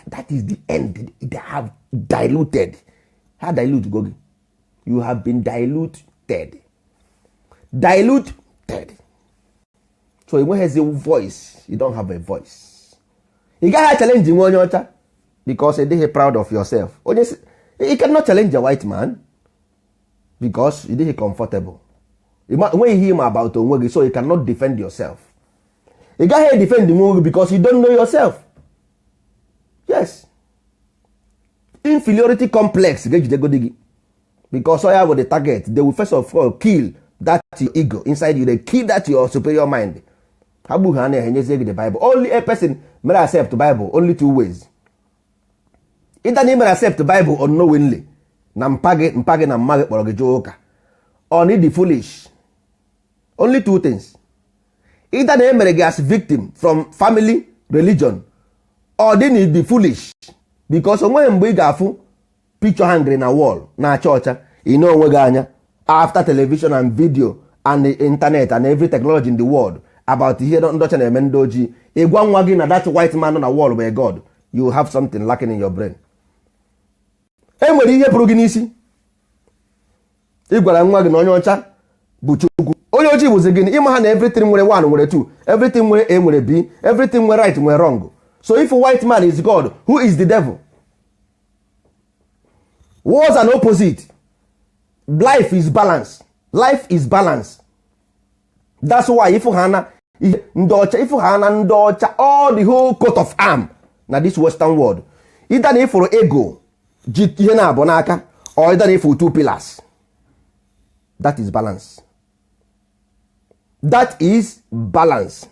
that is the end. They have diluted, ha dilute go gị. You have been diluted, diluted. So enweghịzi voice. You don't have a voice. Ị gaghị challenge nwe onye ọcha because ị dịghị proud of yourself. Onye you cannot challenge a white man because ị dịghị comfortable, enweghị ihe ịma about onwe gị, so you cannot defend yourself. Ị gaghị defend onwe gị because you don't know yourself. Yes, inferiority complex ga-ejidegodi gị because ọ ya bụ the target. They will first of all kill that your ego inside you. They kill that your superior mind. Ha gbu ha na-enyezie gị the Bible. Only a person mere accept Bible only two ways: either na ị mere accept Bible unknowingly, na mpa gị, mpa gị na mma gị kpọrọ gị jee ụka, or na ịdị foolish. Only two things: either na emere gị as victim from family religion, or dị na ịdị foolish, because onweghị mgbe ị ga-afụ picture hanging na wall na-acha ọcha, ị na onwe gị anya after television and video and the internet and every technology in the world about ihe ndị ọcha na-eme ndị ojii, ị gwa nwa gị na that white man nọ na wall bụ a god. You have something lacking in your brain. E nwere ihe pụrụ gị n'isi. Ị gwara nwa gị na onye ọcha bụ Chukwu, onye ojii bụzi gịnị? Ịma ha na everything nwere 1 nwere 2, everything nwere A nwere B, everything nwere right nwere wrong. So if white man is God, who is the devil? Words and opposite. Life is balance. Life is balance. That's why ifu ha na ihe ndị ọcha, ifu ha na ndị ọcha, all the whole coat of arm na this western world, either na ifuru ego ji ihe na-abụ n'aka, or either na ifuru two pillars. That is balance. That is balance.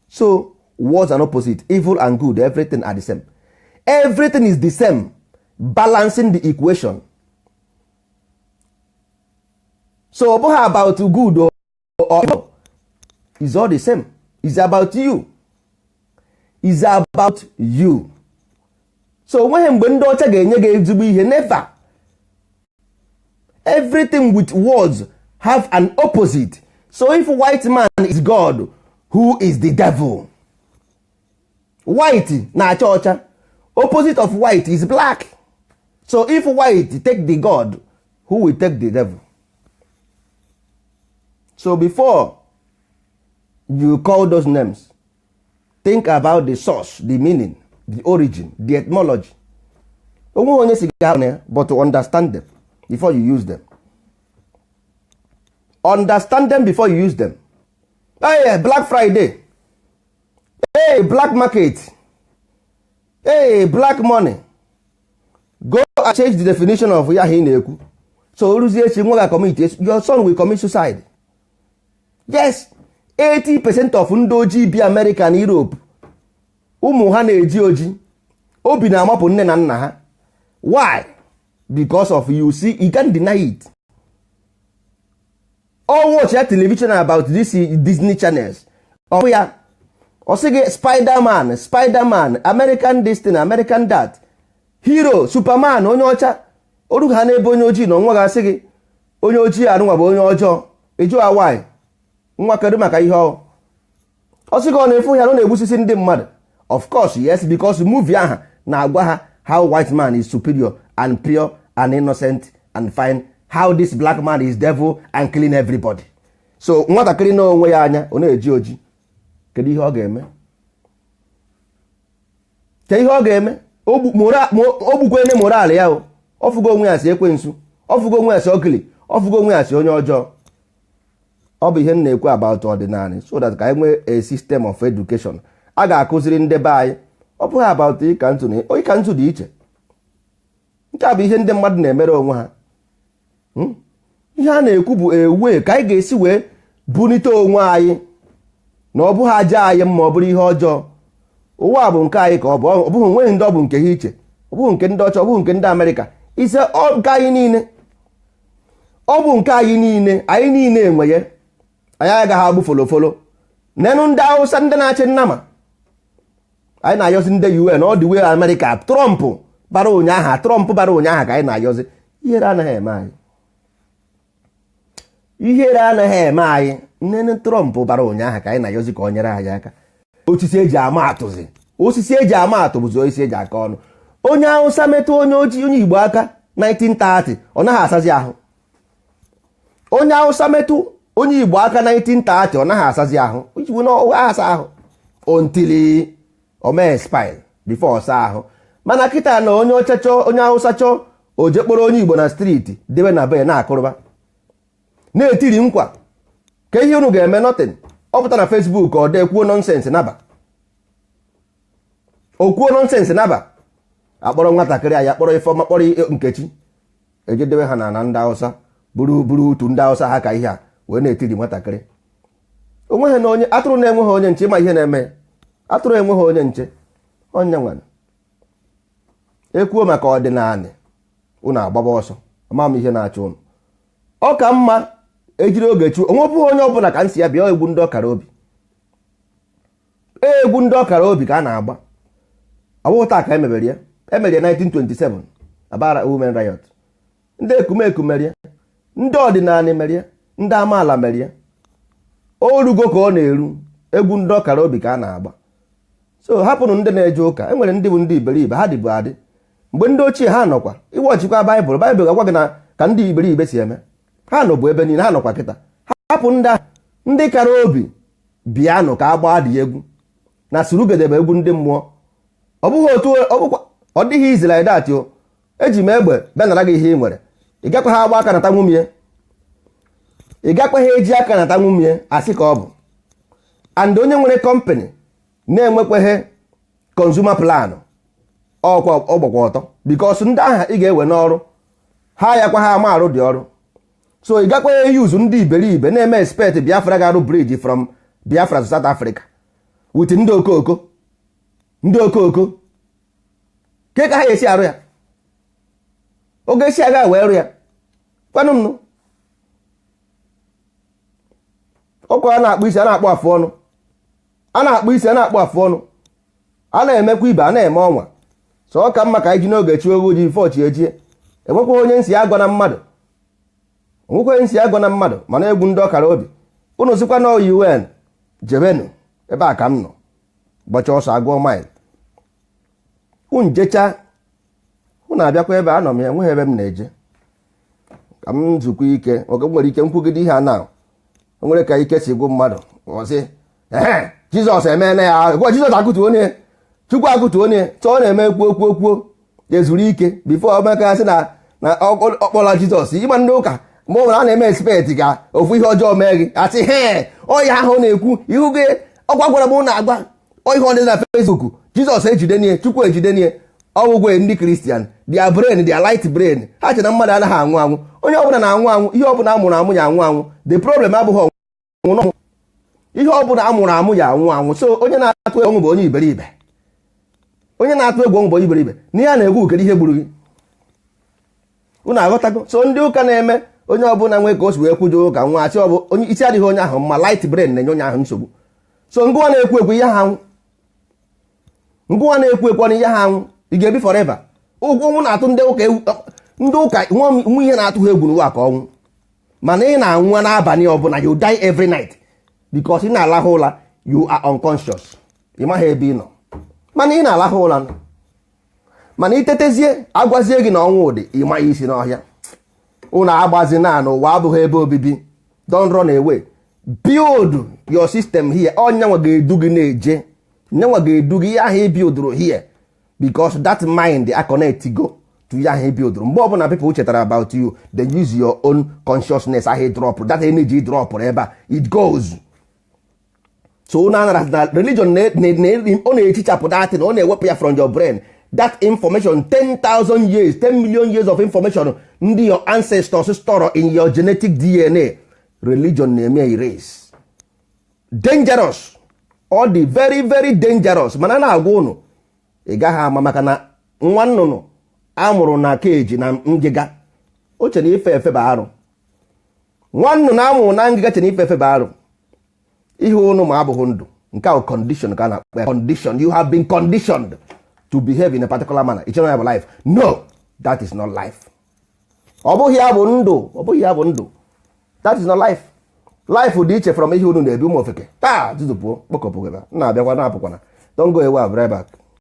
So words and opposite, evil and good, everything are the same. Everything is the same, balancing the equation. So ọ bụghị about good or evil, is all the same. Is about you, is about you. So onweghị mgbe ndị ọcha ga-enye gị ezigbo ihe, never. Everything with words have an opposite. So if white man is God, who is the devil? White na-acha ọcha, opposite of white is black. So if white take the God, who will take the devil? So before you call those names, think about the source, the meaning, the origin, the etymology. Onweghị onye si ga ya, but to understand them before you use them. Understand them before you use them. Hey, Black Friday, hey, black market, hey, black money. Go and change the definition of ya ị na-ekwu. So oruzie echi, nwa ga commit, your son will commit suicide. Yes, 80% of ndị ojii bi America na Europe, ụmụ ha na-eji oji, obi na-amapụ nne na nna ha. Why? Because of, you see, you can't deny it. All watch ya television about this Disney channels, ọ ya ọ sị gị Spiderman, Spiderman, American this thing, American that, hero, Superman, onye ọcha. Oru ha n'ebe onye ojii na nwa ga-asị gị onye ojii anụnwa bụ onye ọjọọ. Ịjụ ha why? Nwa, kedu maka ihe ọ ọ sị gị ọ na-efu ya na ọ na-egbusisi ndị mmadụ? Of course yes, because movie aha na-agwa ha how white man is superior and pure and innocent and fine, how this black man is devil and killing everybody. So nwatakịrị na onwe ya anya ọ na-eji oji, kedu ihe ọ ga-eme? Ke ihe ọ ga-eme? O gbukwene moral ya. O ọfụgo onwe ya si ekwensu, ọfụgo onwe ya si okili, ọfụgo onwe ya si onye ọjọọ. Ọ bụ ihe m na-ekwu about ọdịnala, so that ka anyị nwee a system of education a ga-akụziri ndị be anyị. Ọ bụghị about ịka ntụ na ịka ntụ dị iche. Nke a bụ ihe ndị mmadụ na-emere onwe ha. Ihe a na-ekwu bụ ewe ka anyị ga-esi wee bunite onwe anyị, na ọ bụghị aja anyị mma, ọ bụrụ ihe ọjọọ. Ụwa bụ nke anyị ka ọ bụ. Ọ bụghị nweghị ndị ọ bụ nke ha iche, ọ bụghị nke ndị ọcha, ọ bụghị nke ndị Amerịka ise, ọ nke anyị niile. Ọ bụ nke anyị niile, anyị niile enwe ya. Anyị agaghị agbụ folofolo nenụ ndị Hausa, ndị na-achị nnama. Anyị na-ayọzi ndị UN, ọ dị wee Amerịka. Trump bara ụnyaahụ, Trump bara ụnyaahụ ka anyị na-ayọzi. Ihere anaghị eme anyị, ihere anaghị eme anyị. Nnene Trump bara ụnyaahụ ka anyị na-ayọzi ka ọ nyere anyị aka. Osisi eji ama atụzi, osisi eji ama atụ bụzi osisi eji aka ọnụ. Onye Hausa metụ onye ojii, onye Igbo aka 1930, ọ naghị asazi ahụ. Onye Hausa metụ onye Igbo aka 1930, ọ naghị asazi ahụ. Ijigbo na ọ asa ahụ until o mee spine before ọ saa ahụ. Mana kịta na onye ọcha chọọ, onye Hausa chọọ, o je kpọrọ onye Igbo na street, debe na be, na-akụrụba, na-etiri nkwa ka ihe unu ga-eme. Nothing. Ọ pụta na Facebook, ọ dee, kwuo nonsense naba, o kwuo nonsense naba. Akpọrọ nwatakịrị anyị, akpọrọ Ifeọma, kpọrọ Nkechi, ejedebe ha na ndị Hausa, buru buru utu ndị Hausa ha ka ihe a wee na-etiri nwatakịrị. Onweghị na onye atụrụ na-enweghị onye nche. Ma ihe na-eme atụrụ enweghị onye nche, onye nwere ekwuo maka ọdịnala, unu agbaba ọsọ. Ama m ihe na-achụ unu. Ọ ka mma ejiri oge chu onwe bụghị onye ọbụla ka m si ya bịa. Egwu ndị ọkara obi, egwu ndị ọkara obi ka a na-agba. Ọ bụghị taa ka emebere ya. Emere ya 1927, Abara Women Riot. Ndị ekumeku merie, ndị ọdịnala merie, ndị amaala merie. O rugo ka ọ na-eru. Egwu ndị ọkara obi ka a na-agba. So hapụnụ ndị na-eje ụka. E nwere ndị bụ ndị iberibe, ha dịbụ adị mgbe ndị ochie ha nọkwa. Iwọchikwa Baịbụl, Baịbụl ga-agwa gị na ka ndị iberibe si eme. Ha nọbụ ebe niile, ha nọkwa kịta. Hapụ ndị ahụ. Ndị kara obi bịanụ ka a gbaa dị egwu na surugedebe, egwu ndị mmụọ. Ọ bụghị otu ọ dịghị izi like that o. Eji m egbe bịa nara gị ihe ị nwere, ị gakwa ha agba aka nata nwunye, ị gakwa ha eji aka nata nwunye. Asị ka ọ bụ. And onye nwere company na-enwekweghị consumer plan, ọkwa ọgbakwa ọtọ, because ndị aha ị ga-ewe n'ọrụ ha yakwa ha ama arụ dị ọrụ. So ị gakwa use ndị iberibe na-eme expect Biafra ga-arụ bridge from Biafra to South Africa with ndị okooko, ndị okooko. Ke ka ha esi arụ ya? Oge esi aga wee rụ ya, kwanụ m nụ. Ọkwa a na-akpụ isi, a na-akpụ afụ ọnụ, a na-akpụ isi, a na-akpụ afụ ọnụ, a na-emekwa ibe, a na-eme ọnwa. So ọ ka mma ka anyị ji n'oge chi ogo ji fọchi ejie. Enwekwa onye nsi agwa na mmadụ, onwekwa onye nsi agwa na mmadụ, mana egwu ndị ọkara obi unu sikwa na UN jebenu ebe a ka m nọ gbacha ọsọ agụọ mile unu jecha, unu abịakwa ebe a nọ m ya. Enweghị ebe m na-eje, ka m zukwa ike. Oge m nwere ike nkwugide ihe a na o nwere ka ike si gwụ mmadụ, ọsị ehe, Jizọs emeela ya. Gwa Jizọs akụtu onye, Chukwu akụtu onye tọ ọ na-eme kwuo kwuo kwuo, ezuru ike before omeka sị na ọkpọla Jizọs. Ịgba ndị ụka mgbe ọ bụla a na-eme expect ka ofu ihe ọjọọ mee gị, asị he ọya ahụ na-ekwu ihu gị ọgwa gwara m na agwa ihe ọ dị na Facebook, Jizọs ejidenie, Chukwu ejidenie. Ọgwụgwọ ndị Kristian, their brain, their light brain, ha che na mmadụ anaghị anwụ anwụ. Onye ọbụla na-anwụ anwụ, ihe ọbụla amụrụ amụ ya anwụ anwụ. The problem abụghị ọnwụ, ihe ọbụla amụrụ amụ ya anwụ anwụ. So onye na-atụ egwu ọnwụ bụ onye iberibe. Onye na-atụ egwu ọnwụ bụ onye iberibe. N'ihe a na-egwu, kedu ihe gburu gị? Unu aghọtago? So ndị ụka na-eme onye ọbụla nwee ka o si wee kwujo ụka nwa, asị ọ bụ onye isi adịghị onye ahụ mma. Light brain na-enye onye ahụ nsogbu. So ngụwa na-ekwu ekwu ihe ha anwụ, ngụwa na-ekwu ekwu na ihe ha anwụ, ị ga-ebi forever. Ụgwọ ọnwụ na-atụ ndị ụka, ndị ụka nwa ihe na-atụ ha egwu n'ụwa ka ọnwụ. Mana ị na-anwụ n'abalị ọbụla. You die every night because ị na-alahụ ụra, you are unconscious, ị maghị ebe ị nọ, mana ị na-alahụ ụra. Mana itetezie, agwazie gị na ọnwụ dị, ị maghị isi n'ọhịa. Ụnụ agbazi na n'ụwa abụghị ebe obibi. Don't run away, build your system here. Onyenwa ga-edu gị na-eje, nyenwa ga-edu gị ihe ahụ i buildụrụ here, because that mind a connect go to ihe ahụ i buildụrụ. Mgbe ọbụla people chetara about you, they use your own consciousness ahụ drop, that energy drop ebe a, it goes. So unu anara na religion ọ na-echichapụ that thing, ọ na-ewepụ ya from your brain, that information, 10,000 years, 10 million years of information ndị your ancestors store in your genetic DNA. Religion na-eme erase. Dangerous, ọ dị very very dangerous. Mana na-agwa unu, ị gaghị ama, maka na nwa nnụnụ amụrụ na keji na ngịga, o chere ife efe bụ arụ. Nwa nnụnụ amụrụ na ngịga chere ife efe bụ arụ. Ihe unu ma abụghị ndụ. Nke ahụ condition ka a na-akpọ ya, condition. You have been conditioned to behave in a particular manner. Ị chere ya bụ life? No, that is not life. Ọ bụghị ya bụ ndụ, ọ bụghị ya bụ ndụ. That is not life. Life dị iche from ihe unu na-ebi. Ụmụ ofeke taa, tụtụpụo kpokọpụ gị na-abịakwa na-apụkwana. Don't go away, I'll be right back.